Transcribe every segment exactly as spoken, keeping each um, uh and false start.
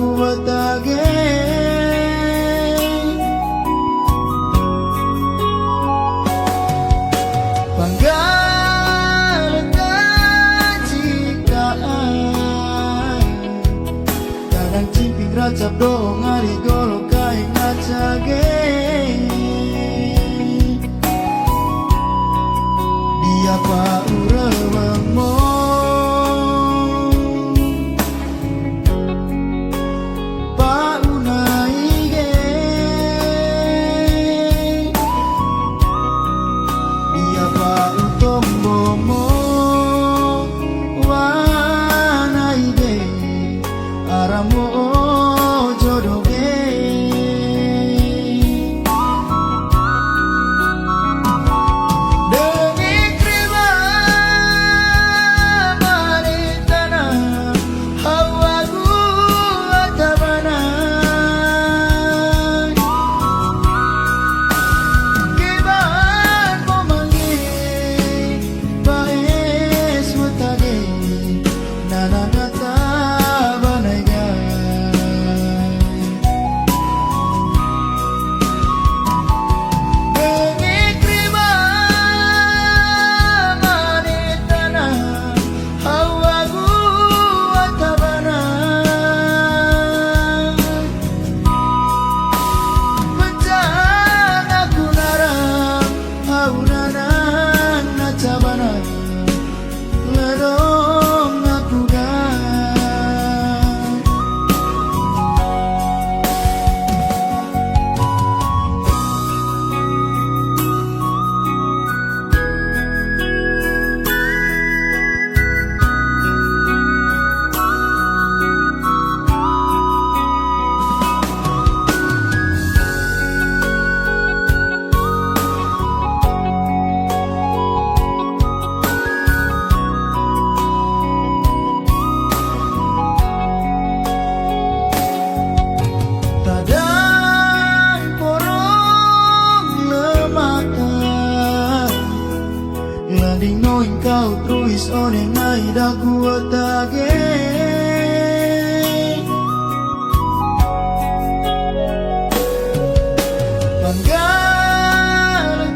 Kuat age. Panggal tajikaan. Tadang cimping racap do'ong ari golo kaing na cage. Dia pa ureweng mo. Pa'u nai ge. Dia pa'u tombo mo. Wa nai ge. Ara mo jodo ge. Demi kriba mani tana. Hau agu atabana. Kiban mo mangge, baes mo tage, nanang atabana iga. Bengi kriba mani tana. Hau agu atabana. Pencang aku narang, hau nanang na cabana. Ledong aku ga. Tadang porong lemaka. Landing noing kau truis one nai daku atage. Panggal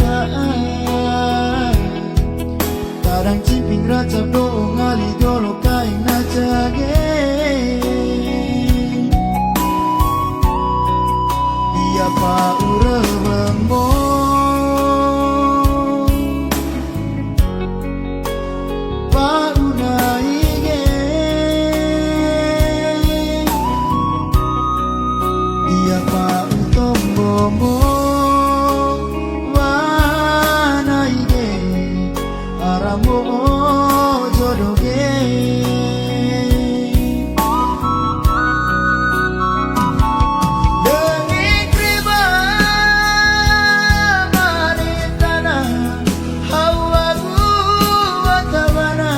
tajikaan. Tadang cimping racap do'ong ali golo kaing na cage. Dia pa'u reweng mo. Pa'u nai ge. Dia pa'u tombo mo. Wa nai ge. Ara mo jodo ge. Demi kriba mani tana. Hau agu atabana.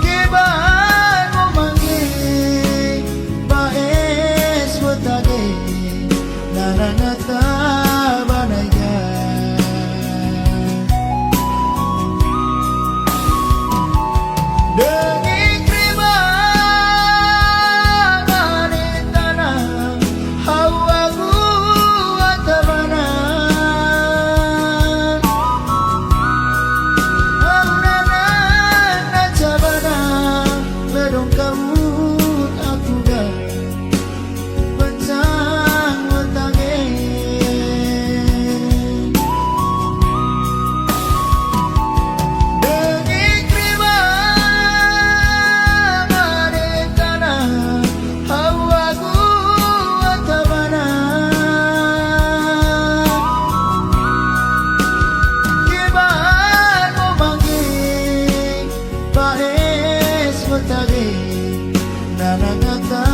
Kiban mo mangge, baes mo tage. Nanang atabana iga. Demi kriba mani tana. Hau agu atabana. Hau nanang na cabana. Ledong kaut aku ga. Pencang otage. Demi kriba mani tana. Hau agu atabana. Kiban mo mangge, baes mo tage. Nanang ata